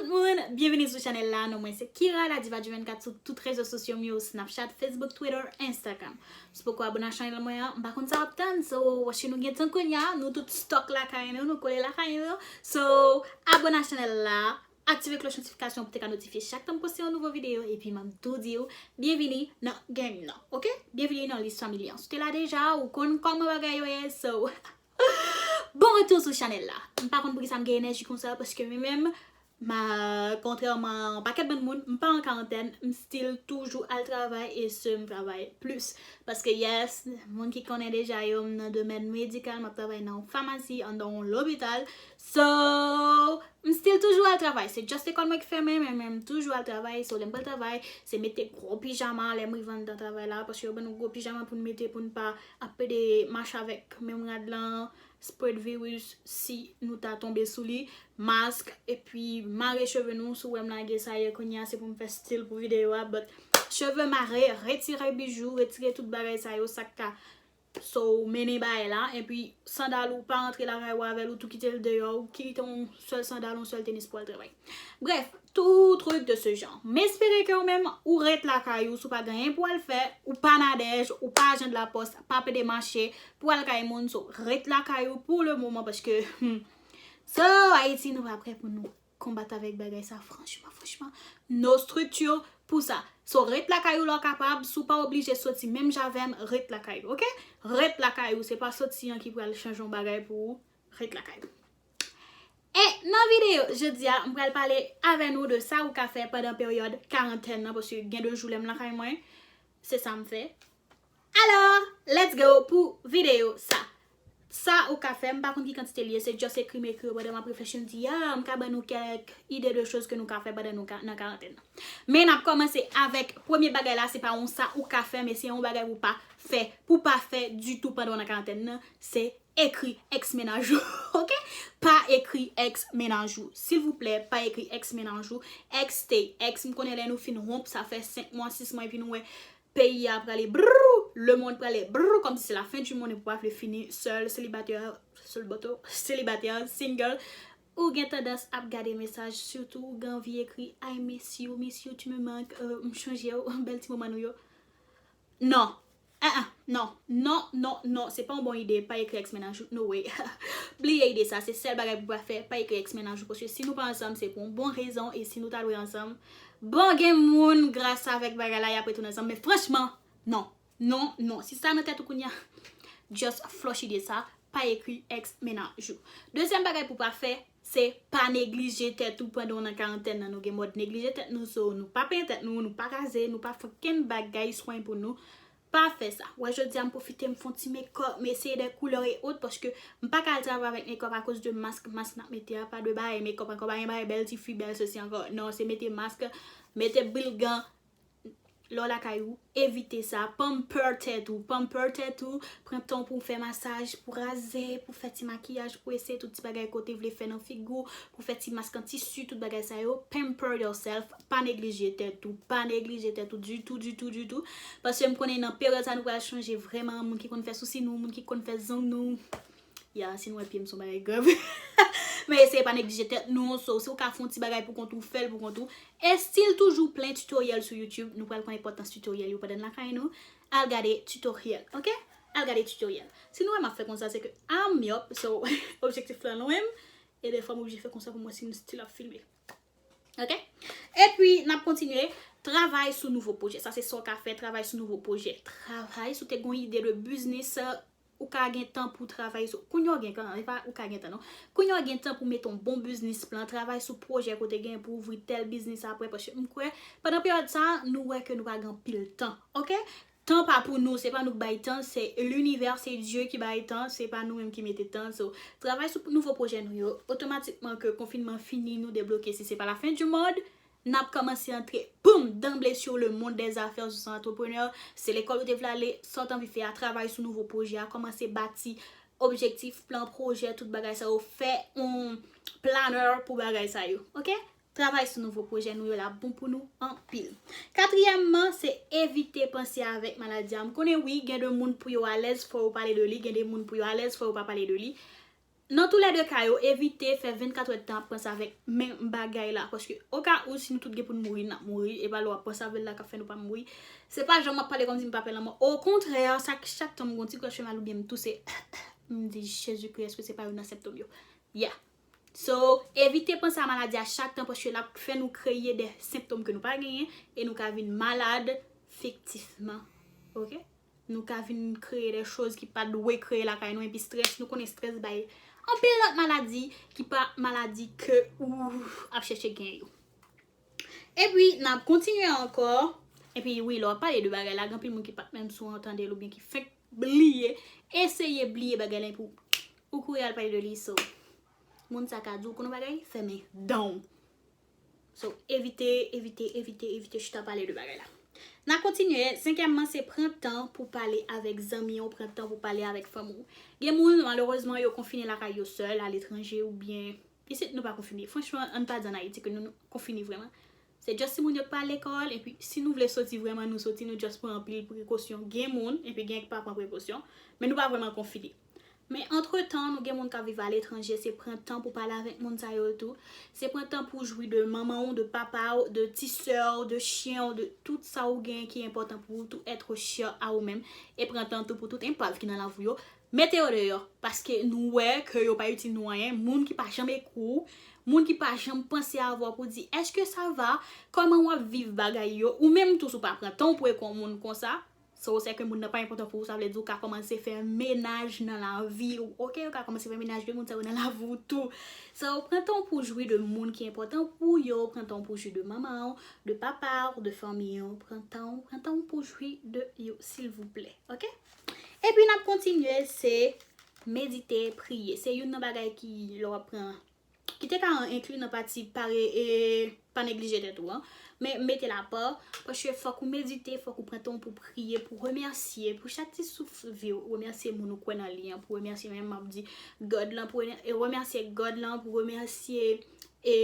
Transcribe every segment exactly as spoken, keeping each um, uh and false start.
Moun, byenvini sou chanèl la. Non mwen se Kira, la diva du vennkat sou tout rezo sosyo m yo, Snapchat, Facebook, Twitter, Instagram. Si w poko abone a chanèl mwen an, m pa konn sa w ap tann, so, wòch nou gen tan kounye a, nou tout stock lakay nou, nou kole lakay nou. So, abone a chanèl la, aktive klòch notifikasyon pou te ka notifye chak tan m poste yon nouvo videyo, epi m ap tou di w, byenvini nan game nan, oke? Byenvini nan lis familya. Si w te la deja, ou konn kòman bagay yo ye, so, bon retour sou chanèl la. M pa konn poukisa m gen enèji konsa, paske mwen menm, ma, kontrèman a yon pakèt bann moun, m pa an karantèn, m still toujou al travay, e se m travay plis. Paske yes, moun ki konnen deja yo, m nan domèn medikal, m ap travay nan yon famasi, anndan yon lopital. So, m still toujou al travay. Se just lekòl mwen ki fèmen, men, men m toujou al travay. So, lè m pral travay, se mete gwo pijama, lè m rive anndan travay la, paske yo ban nou gwo pijama pou n mete, pou n pa ap pede mache avèk menm rad lan, spread virus si nou ta tonbe sou li, mask, epi mare cheve nou. Si w wè m lage sa ye kounye a, se pou m fè stil pou videyo a, but cheve mare, retire bijou, retire tout bagay sa yo, sa k ka, so, mennen bagay la, epi sandal ou pa antre lakay ou avè l, ou tou kite l deyò, ou kite yon sèl sandal, yon sèl tenis pou al travay. Bref, tout truc de ce genre. M espere ke ou menm, ou ret lakay ou, si w pa gen anyen pou al fè, ou pa nadèj, ou pa ajan de la poste, pa pede mache pou al kay moun, so, ret lakay ou pou le moman, paske, hmm, so, Ayiti, nou pa prè pou nou konbat avèk bagay sa, franchman, franchman, no structure pou sa. So, ret lakay ou lè w kapab, si w pa oblije soti menm jan avè m, ret lakay ou, oke? Ret lakay ou, se pa soti an ki pral chanje yon bagay pou ou, ret lakay ou. E nan videyo jodi a, m pral pale avè nou de sa ou ka fè pandan peryòd karantèn nan, paske gen de jou lè m lakay mwen, se sa m fè. Alò, let's go pou videyo sa. Sa ou ka fè, m pa konn ki kantite li ye, se just ekri m ekri yo pandan m ap reflechi, m di, ah, m ka ban nou kèk ide de choz ke nou ka fè pandan nou ka, nan karantèn nan. Men n ap kòmanse avèk premye bagay la, se pa yon sa ou ka fè, men se yon bagay pou pa fè, pou pa fè ditou pandan w nan karantèn nan, se ekri ex mennaj ou, oke? Pa ekri ex mennaj ou. Silvouplè, pa ekri ex mennaj ou. Ex stay ex. M konnen lè nou fin wonp, sa fè senk mwa, sis mwa, epi nou wè peyi a prale brrr, lemonn prale brrr, kòmsi se la fen di monn, epi w pa vle fini sèl, selibatè, sèl bato, selibatè, single. Ou gen tandans ap gade mesaj, sitou ou gen anvi ekri, I miss you, miss you, tu me manques, euh, m chonje w, bèl ti moman nou yo. Non. Ah, ah, non. Non, non, non. Se pa yon bon ide. Pa ekri ex mennaj ou. No way. Bliye ide sa. Se sèl bagay pou pa fè. Pa ekri ex mennaj ou. Paske si nou pa ansanm, se pou yon bon rezon. E si nou ta dwe ansanm, bon, gen moun, gras avèk bagay la, y ap retounen ansanm. Men franchman, non. Non, non. Si sa nan tèt ou kounye a, just flush ide sa. Pa ekri ex mennaj ou. Dezyèm bagay pou pa fè, se pa neglije tèt ou pandan w nan karantèn nan. Nou gen mòd neglije tèt nou, so nou pa penyen tèt nou, nou pa raze, nou pa fè okenn bagay swen pou nou. Pa fè sa. Wè, jodi a m pwofite, m fè yon ti makeup, m eseye de koulè e ot, paske m pa ka al travay avèk makeup akoz de mask, mask n ap mete a, pa de bagay makeup ankò, pa gen bagay bèl tifi, bèl sesi ankò. Non, se mete mask, mete brilgan, lè w lakay ou, evite sa. Pamper tèt ou, pamper tèt ou, pran tan pou w fè masaj, pou raze, pou fè ti makiyaj, pou eseye tout ti bagay ke w te vle fè nan figi w, pou fè ti mask an tisi, tout bagay sa yo. Pamper yourself, pa neglije tèt ou, pa neglije tèt ou ditou, ditou, ditou. Paske m konnen nan peryòd sa nou pral chanje vrèman, moun ki konn fè sousi nou, moun ki konn fè zong nou. Ya, si nou wè pye m se yon bagay grav. Men eseye pa neglije tèt nou, so, si w ka fè yon ti bagay pou kont ou, fè l pou kont ou. E still toujou plen tutoriel sou YouTube, nou pral konn enpòtans tutoriel yo pandan n lakay nou. Al gade tutoriel, oke? Al gade tutoriel. Si nou wè m ap fè konsa, se ke I'm myope, so, objektif la lwen m, e defwa m oblije fè konsa pou m wè si m still ap filme. Oke? Epi, n ap kontinye. Travay sou nouvo pwojè. Sa se sa w ka fè, travay sou nouvo pwojè. Travay, si w te gen yon ide de biznis, ou ka gen tan pou travay sou. Kounye a w gen tan, e pa ou ka gen tan, non. Kounye a w gen tan pou mete yon bon biznis plan, travay sou pwojè ke w te gen pou ouvri tèl biznis apre, paske m kwè, pandan peryòd sa, nou wè ke nou pa gen anpil tan, oke? Tan pa pou nou, se pa nou k bay tan, se linivè, se Dye ki bay tan, se pa nou menm ki mete tan. So, travay sou nouvo pwojè nou yo. Otomatikman ke konfinman fini, nou debloke, si se pa la fen di mond, n ap kòmanse antre, boum, danble sur le monde des affaires, sou sa antreprenè, se lekòl ou te vle ale, sa w t anvi fè a, travay sou nouvo pwojè a, kòmanse bati objektif, plan, pwojè, tout bagay sa yo, fè yon planner pou bagay sa yo, oke? Travay sou nouvo pwojè nou yo la bon pou nou anpil. Katriyèmman, se evite panse avèk maladi a. M konnen wi, gen de moun pou yo alèz, fò yo pale de li, gen de moun pou yo alèz, fò yo pa pale de li. Nan tou lè de ka yo, evite fè vennkat èdtan ap panse avèk menm bagay la. Paske, oka ou, si nou tout gen pou n mouri, n ap mouri. E pa lè w ap panse avè l la k ap fè nou pa mouri. Se pa jan m ap pale kòmsi m pa pè lanmò. Okontrè, sa, chak tan m gon ti krèch fè mal oubyen m touse, m di, Jezikri, èske se pa youn nan sentòm yo? Yeah. So, evite panse a maladi a chak tan paske l ap fè nou kreye de sentòm ke nou pa genyen e nou ka vin malad fiktifman. Ok? Nou ka vin kreye de choz ki pa dwe kreye lakay nou, epi strès, nou konnen strès bay anpil lòt maladi ki pa maladi ke ou ap chèche gen yo. Epi, n ap kontinye ankò. Epi, wi, lè w ap pale de bagay la, gen anpil moun ki pa t menm sou an tande l oubyen ki fenk bliye, eseye bliye bagay la epi w, ou kouri al pale de li, so, moun sa ka di w konn yon bagay, fèmen dan w. So, evite, evite, evite, evite chita pale de bagay la. N a kontinye. Senkyèmman, se pran tan pou pale avèk zanmi w, pran tan pou pale avèk fanmi w. Gen moun, malerezman, yo konfine lakay yo sèl, aletranje, oubyen isit nou pa konfine. Franchman, ann pa di ann Ayiti ke nou, nou konfine vrèman. Se just timoun yo k pa al lekòl, epi si nou vle soti vrèman, nou soti, nou just pran anpil prekosyon. Gen moun, epi gen k pa pran prekosyon, men nou pa vrèman konfine. Men antretan, nou gen moun k ap viv aletranje, se pran tan pou pale avèk moun sa yo tou. Se pran tan pou jwi de manman w, de papa w, de ti sè w, de chyen w, de tout sa ou gen ki enpòtan pou ou, tout être cher à ou menm. E pran tan tou pou tout enpav ki nan lavi w yo. Mete yo deyò, paske nou wè ke yo pa itil nou anyen, moun ki pa janm ekri w, moun ki pa janm panse avè w pou di, èske sa va? Kòman w ap viv bagay yo? Ou menm tou, si w pa pran tan w pou ekri yon moun konsa, so, se ke moun nan pa enpòtan pou ou, sa vle di w ka kòmanse fè menaj nan lavi w, ok? Ou ka kòmanse fè menaj de moun sa yo nan lavi w tou. So, pran tan w pou jwi de moun ki enpòtan pou yo, pran tan w pou jwi de manman w, de papa w, de fanmi w, pran tan w, pran tan w pou jwi de yo, silvouplè, ok? Epi n ap kontinye, se medite, priye. Se youn nan bagay ki, lè w ap pran, ki te ka enkli nan pati pare e pa neglije tèt ou an. Men mete l apa, paske fòk ou medite, fòk ou pran tan w pou priye, pou remèsye, pou chak ti souf vi w, remèsye moun ou kwè nan li an, pou remèsye menm m ap di God lan, pou re-, e remèsye God lan, pou remèsye e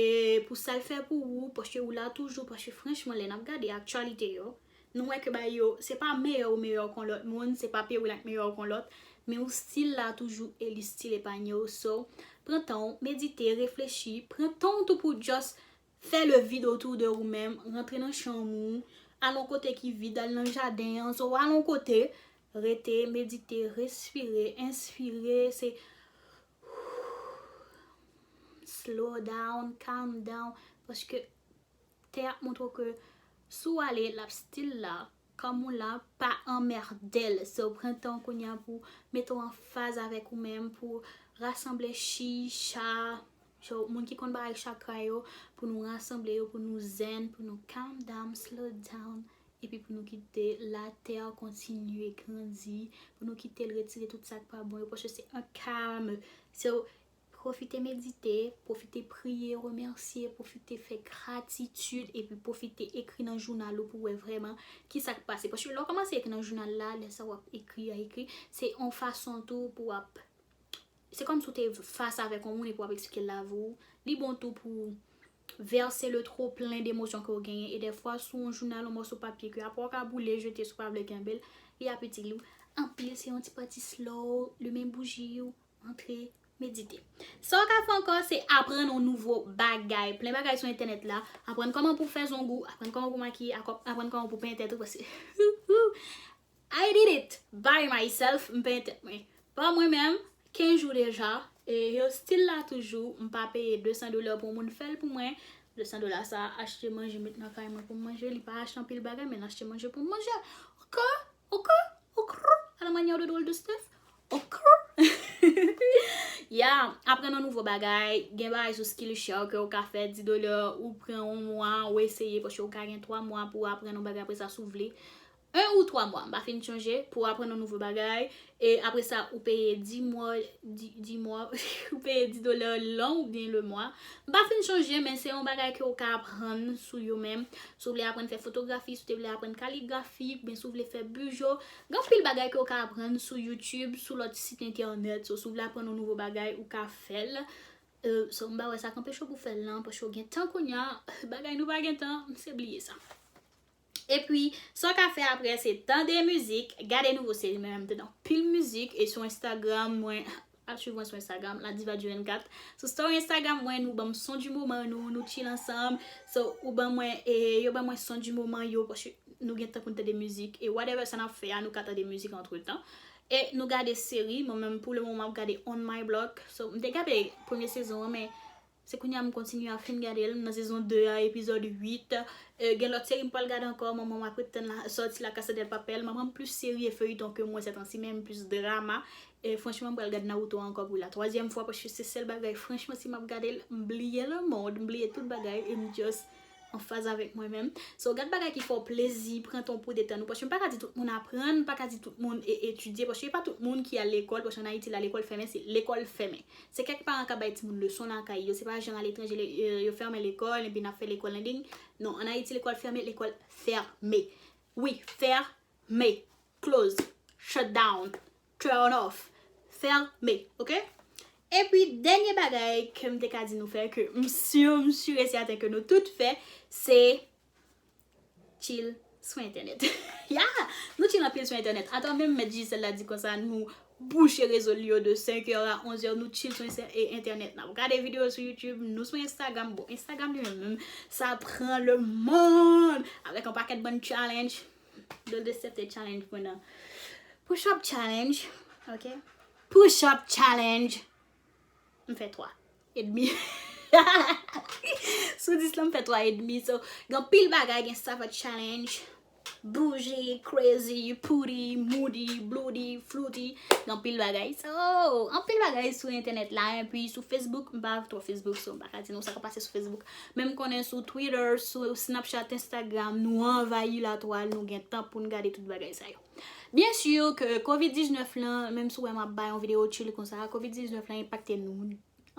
pou sa l fè pou ou, paske ou la toujou, paske franchman, lè n ap gade aktyalite yo, nou wè ke bagay yo, se pa meyè ou meyè kon lòt moun, se pa peyi w la k meyè kon lòt, men ou still la toujou e li still epanye w. So, pran tan w, medite, reflechi, pran tan w tou pou just fè le vide autour de ou menm, rantre nan chanm ou, al yon kote ki vid, al nan jaden an, so, al yon kote, rete, medite, respire, enspire, se slow down, calm down, paske tè ap montre w ke si w ale, l ap still la, kòm ou la, pa anmède l. So, pran tan w kounye a pou mete w an faz avèk ou menm, pou rasanble chi, cha, so, moun ki konn bagay chakra yo, pou nou rasanble yo, pou nou zen, pou nou calm down, slow down, epi pou nou kite latè kontinye grandi, pou nou kite l retire tout sa k pa bon yo, paske se an kalm. So, pwofite medite, pwofite priye, remèsye, pwofite fè gratitid, epi pwofite ekri nan jounal ou pou wè vrèman ki sa k pase. Paske lè w kòmanse ekri nan jounal la, lè sa w ap ekri a ekri, se yon fason tou pou w ap, se kòmsi w te fas avèk yon moun epi w ap eksplike l lavi w. Li bon tou pou vèse le twoplen de emosyon ke w genyen. E dèfwa, sou yon jounal, yon mòso papye ke apre w ka boule, jete si w pa vle kenbe l, li ap itil ou anpil. Se yon ti pati slow, limen bouji w, antre, medite. Sa w ka fè ankò, se aprann yon nouvo bagay. Plen bagay sou entènèt la. Aprann kòman pou fè zong ou, aprann kòman pou makiye, akò-, aprann kòman pou penyen tèt ou, paske I did it by myself, m penyen tèt mwen pa mwen menm, kenz jou deja, e yo still la toujou, m pa peye de san dola pou moun fè l pou mwen. De san dola sa, achte manje, met nan kay mwen pou m manje, li pa achte anpil bagay, men l achte manje pou m manje. Ok, ok, ok, à la manière de Drôle de Steph. Ok. Ya, aprann yon nouvo bagay, gen bagay sou Skillshare ke w ka fè, dis dola, ou pran yon mwa, ou eseye, paske w ka gen twa mwa pou w aprann yon bagay, apre sa, si w vle, en ou twa mwa, m pa fin chonje, pou w aprann yon nouvo bagay, e apre sa, ou peye dis mwa, dis, dis mwa, ou peye dis dola lan oubyen le mwa. M pa fin chonje, men se yon bagay ke w ka aprann sou yo menm. Si w vle aprann fè fotografi, si w te vle aprann kaligrafi, oubyen si w vle fè bijo, gen anpil bagay ke w ka aprann sou YouTube, sou lòt sit entènèt. So, si w vle aprann yon nouvo bagay, ou ka fè l. Euh, so, m pa wè sa k anpeche w pou fè l lan, paske w gen tan kounye a, bagay nou pa gen tan, m se bliye sa. Epi, sa w ka fè apre, se tande mizik, gade nouvo seri, men m tande anpil mizik, e sou Instagram, mwen, Al swiv mwen sou Instagram, La Diva du vennkat. Sou story Instagram mwen, nou ban m son du moment, nou, nou chill ansanm. So, ou ban mwen, e, yo ban mwen son du moment yo, paske nou gen tan pou n tande mizik. E whatever sa n ap fè a, nou ka tande mizik antretan. E nou gade seri, mwen menm pou le moman m ap gade On My Block. So, m te gade premye sezon an, men se kounye a m kontinye a fin gade l, m nan sezon de a, epizòd uit. E, gen lòt seri m pral gade ankò, manman m ap ret tann la, sòti La Casa del Papel. Manman m plis seri e feyton ke mwen sètansi, men m plis drama. E franchman, m pral gade Naruto ankò pou la twazyèm fwa, paske se sèl bagay, franchman, si m ap gade l, m bliye lemonn, m bliye tout bagay, e m just an faz avèk mwen menm. So, gad bagay ki fè w plezi, pran tan pou detann ou, paske m pa ka di tout moun aprann, m pa ka di tout moun e etidye, paske e pa tout moun ki al lekòl, paske an Ayiti la, lekòl fèmen, se lekòl fèmen. Se kèk paran k ap bay timoun leson lakay yo, se pa jan aletranje, le- yo, yo fèmen lekòl, epi n ap fè lekòl ending. Non, an Ayiti, lekòl fèmen, lekòl fèmen. Wi, fèmen. Close, shut down, turn off, fèmen, ok? Epi, dènye bagay ke m te ka di nou fè, ke m si, m si e sèten ke nou tout fè, se chill sou entènèt. Ya! Nou chill anpil sou entènèt. Ata menm mèt Digicel la di konsa, nou bouche rezo li yo de senk è a onz è, nou chill sou ense- e- entènèt. N ap gade videyo sou YouTube, nou sou Instagram. Bon, Instagram li menm, menm, sa pran lemonn avèk yon pakèt bann challenge. Dol de sète challenge mwen nan. Push up challenge, ok? Push up challenge. M fè twa edmi. Sou dis la, m fè twa edmi. So, gen anpil bagay, gen sava challenge. Bougie, crazy, pooty, moody, bloody, fluty. Gen anpil bagay. So, anpil bagay sou entènèt la. Epi sou Facebook, m pa twò Facebook, so m pa ka di nou sa k ap pase sou Facebook. Men m konnen sou Twitter, sou Snapchat, Instagram, nou anvayi latwal, nou gen tan pou n gade tout bagay sa yo. Byen si ke kovid diznèf lan, menm si w wè m ap bay yon videyo chill konsa, kovid diznèf lan enpakte nou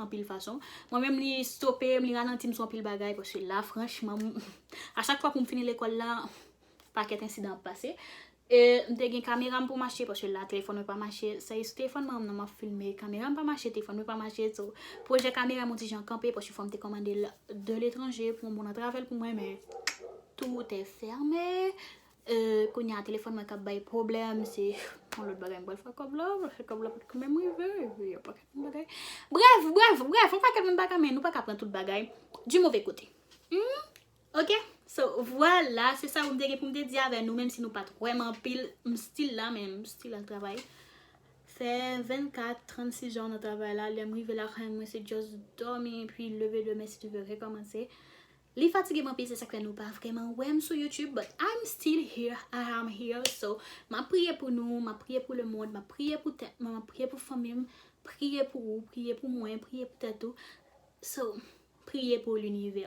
anpil fason. Mwen menm, li stope m, li ralanti m sou anpil bagay, paske la, franchman, m- a chak fwa pou m fini lekòl la, pakèt ensidan ap pase. E m te gen kamera m pou m achte, paske la, telefòn mwen pa mache. Sa e sou telefòn mwen nan m ap filme. Kamera m pa mache, telefòn mwen pa mache. So, pwojè kamera m yon ti jan kanpe, paske fò m te kòmande l de letranje pou yon moun an travèl pou mwen, men tout est fermé. E, kounye a, telefòn mwen k ap bay pwoblèm, se yon lòt bagay m pral fè ak kòb la, paske kòb la pa t ka menm rive, epi yon pakèt lòt bagay. Brèf, brèf, brèf, yon pakèt moun pa ka, men nou pa ka pran tout bagay du mauvais côté. Hmm? Ok? So, vwala, se sa m te gen pou m te di avè nou, menm si nou pa t wè m anpil, m still la, men m still al travay. Fè vennkat, trannsis jou nan travay la, lè m rive lakay mwen, se just dòmi, epi leve demen si Dye vle rekòmanse. Li fatige m anpil, se sa k fè nou pa vrèman wè m sou YouTube, but I'm still here, I am here. So, m ap priye pou nou, m ap priye pou lemonn, m ap priye pou tèt mwen, m ap priye pou fanmi m, priye pou ou, priye pou mwen, priye pou tèt ou. So, priye pou linivè.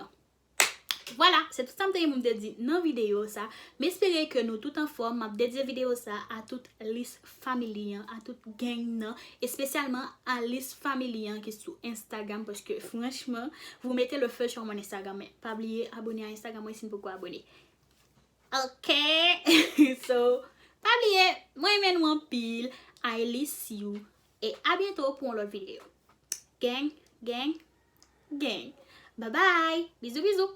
Vwala, se tout sa m te gen pou m te di nan videyo sa. M espere ke nou tout anfòm. M ap dedye videyo sa a tout lis family an, a tout gang nan, espesyalman a lis family an ki sou Instagram, paske franchman, vous mettez le feu sur mon Instagram. Men pa bliye abone a Instagram mwen si n poko abone. Ok? So, pa bliye, mwen renmen nou anpil. I love you. E a byento pou yon lòt videyo. Gang, gang, gang. Bye bye. Bizou, bizou.